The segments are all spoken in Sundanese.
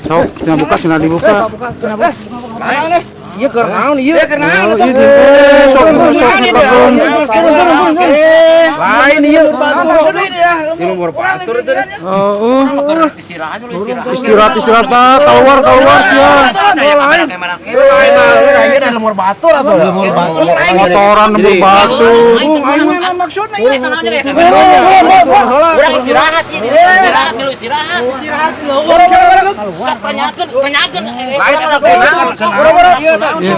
Sok, cenah buka, cenah dibuka. Ieu keur naon ieu? Oh, iya, sok sok turun. Lain ieu. Di lembur batur teh. Oh, Istirahat lu, istirahat. Istirahat, istirahat, keluar, keluar sia. Lain lain di lembur batur atuh. Motoran lembur batu. Urang istirahat ieu, istirahat lu, istirahat. Istirahat lu. Tanyakeun, tanyakeun. Lain Iya.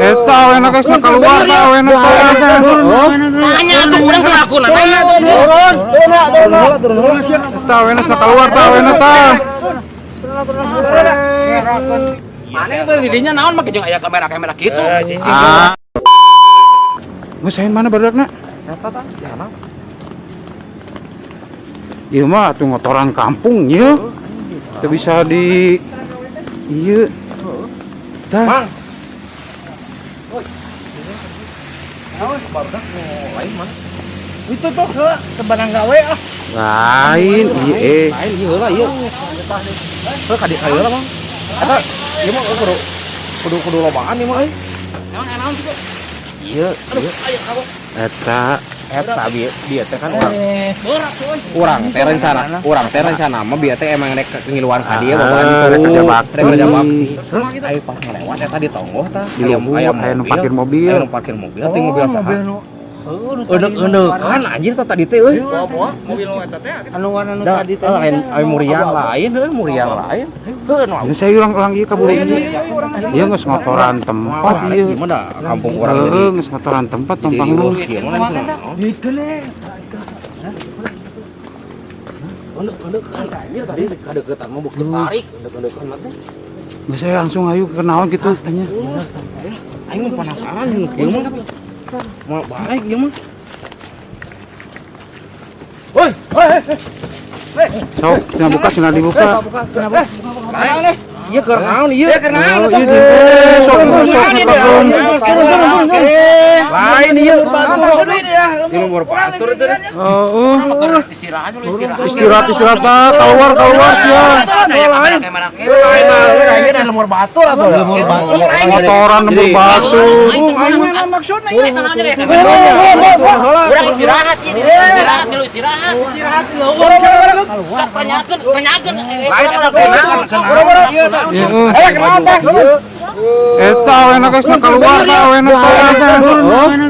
Eta awena geus keluar ta awena teh. Tanya tuh urang teh lakuna. Eta awena geus keluar ta awena tah. Mana yang didinya naon make jeung aya kamera-kamera kitu. Ah. Geus sain mana badakna? Ieu mah atuh ngotoran kampung ieu. Teu bisa di ieu. Tah. Mang. Lain mana? Itu tuh ke Banang Gawe ah. Lain ieu eh. Lain ieu heula ieu. Heuh ka dieu heula, Mang. Eta ieu mah kudu kudu kudu lobaan ieu mah euy. Emang naon kitu? Ieu ieu Eta eta bieu bieu teh kan urang Berat euy. Urang teh rencana mah bieu teh emang rek ngiluan ka dieu Ah, bawaan rek kerja bakti. Rek kerja bakti. Terus aya pas ngelewat eta di tonggoh tah. Di luhur, aya nu parkir mobil. Aya nu parkir mobil ting mobil saha. Eundek-eundekan anjir tah tadi teh euy. Mobil nu eta teh. Anu warna nu Da, tadi teh. lain aya muriang lain heuh muriang lain. Heuh nu Ini saya ulang-ulang ieu kabur ieu. Ieu geus ngotoran tempat ieu. Gimana kampung urang jadi Heeh, geus ngotoran tempat jadi tampang riweuh lu. kieu mah lain kunaon. Eundek-eundekan anjir tadi kadeukeutan mah beuki tarik eundek-eundekan mah teh. Geus saya langsung ayo ke naon gitu tanya. Aing mah penasaran jeung kieu mah. Mau balik ieu mah. Woi, woi. Sok, cenah buka, cenah dibuka. Lain ieu keur naon ieu? Oh, iya, sok sok turun. Lain ieu. Di lembur batur teh. Oh, Istirahat lu, istirahat. istirahat, istirahat, keluar, keluar sia. Lain Lain lain di lembur batur atuh. Motoran lembur batu. Urang istirahat ieu, istirahat lu, istirahat. Istirahat lu. Tanyakeun, tanyakeun. Lain Iya. Eta awena geus keluar ta awena teh.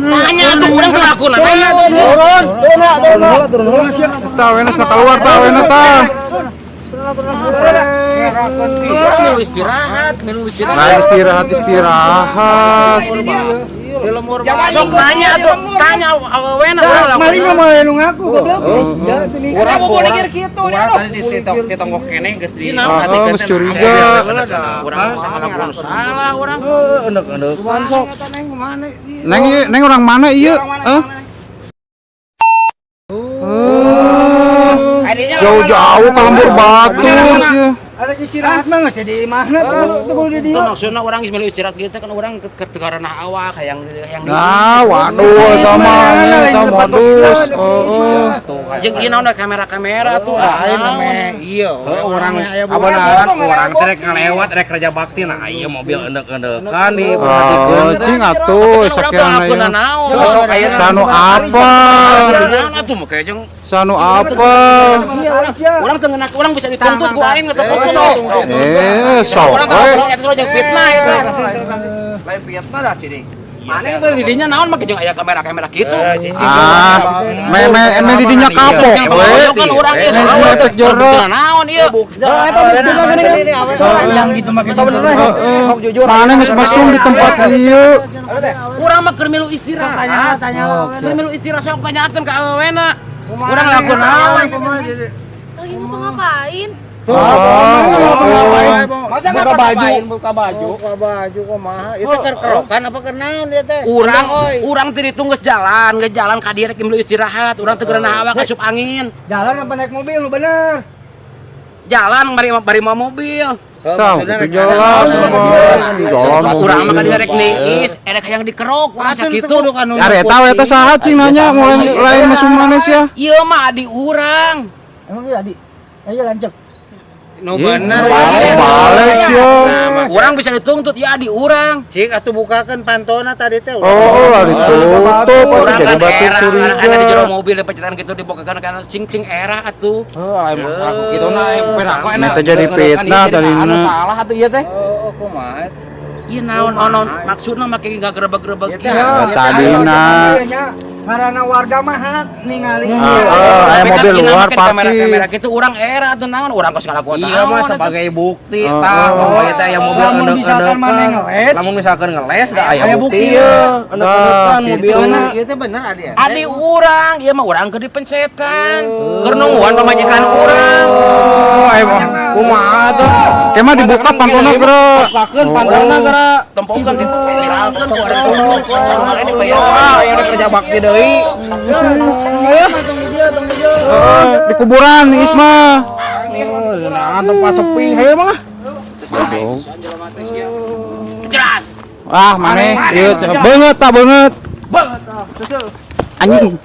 Tanya tuh urang teh lakuna. Eta awena geus keluar ta awena tah. Milu istirahat, milu istirahat. Nah, istirahat, istirahat. Sok tanya tuh, tanya awewena urang lakuna. Maling mah moal nu ngaku goblok. Ya sini. Urang urang tadi di tonggoh keneh geus di Ah, geus curiga. Urang salah, urang salah urang. Eundek-eundekan sok. Neng ieu, neng orang mana ieu? Hah? Oh. Jauh-jauh ke lembur batu sia. Ada istirahat mah geus di mana tuh tuh kudu di Itu dieu. maksudna urang geus milu istirahat kieu teh kan urang ke karena awak hayang hayang Nah, waduh eta mah eta modus. Heeh. Jeung ieu naon kamera-kamera tuh. Lain namanya iya. Heuh urang abenaran urang teh rek ngalewat rek kerja bakti nah ieu mobil eundek-eundekan diperhatikeun. Oh, cing atuh Urang teh sakian lakuna aya. naon. Sok ayeuna Sanu apa? Naon atuh make jeung Sanu apa? urang teu ngeuna urang bisa dituntut ku aing atau Sok. Eh, sok Urang teh we. urang eta jeung fitnah eta. Lain fitnah dah sini. Mana yang didinya naon make jeung aya kamera-kamera kitu. Ah, me me me di dinya kapok Yang we. pengoyok kan urang ieu soalnya urang teh Cek jero. naon ieu. Yang gitu make Heeh. Mana geus mesum di tempat ieu. Urang mah keur milu istirahat. Tanya Keur milu istirahat sok tanyakeun ka awewena. Urang laku naon? Lagi mau ngapain? Oh, Masa buka baju? Buka baju. Buka baju kumaha? Itu keur kerokan apa keur naon dia teh? Urang urang teh ditu geus jalan, geus jalan ka dieu rek milu istirahat. Urang teh geunah awak asup angin. Jalan apa naik mobil lu bener? Jalan bari bari mau mobil. Tahu itu jalan, jalan. Urang mah ka dieu rek niis, erek hayang dikerok urang sakitu. Are eta we eta saha cing nanya mulai lain mesum manes ya. Ieu mah adi urang. Emang iya adi? Ayo lanjut. Nu bener. Balik, balik ya. Urang bisa dituntut ya di urang. Cik atuh bukakeun pantona tadi teh. Oh, lah ditutup, Urang jadi kan batu era, curiga. anak di jero mobil dipencetan gitu dibukakan kan cing-cing era atuh. Heuh, lain masalah ku kitu na perak kok enak. Nah, teh jadi fitnah tadina. Salah atuh ieu teh. Oh, kumaha? Iya naon naon maksudna make enggak gerebek-gerebek Ieu teh, kieu. ieu teh Tadina. nya ngaranna warga mah hak ningali. Ah, ah, aya Tapi kan mobil kita luar make di pasti. kamera-kamera gitu urang era atuh naon urang kos ngalakuan. Iya mah sebagai bukti Oh, tah oh. bahwa ieu teh aya mobil Lamun misalkan maneh ngeles, Lamun misalkan ngeles da aya Aya bukti bukti. ieu. Endek-endekan Nah, mobilna. Ieu teh bener adi ya. Adi urang, ieu mah urang keur dipencetan. Keur nungguan pamajikan urang. Oh, aya mah kumaha tuh? Kayak mah dibuka pantona geura. Bukakeun pantona geura. Tempokeun diviralkeun ku urang. Kemarin dibayar. Wah, aya kerja bakti deui. Oh, di kuburan Isma. Nah, tempat sepi hayu mah. Jelas. Ah, maneh ieu beungeut tah beungeut. Anjing.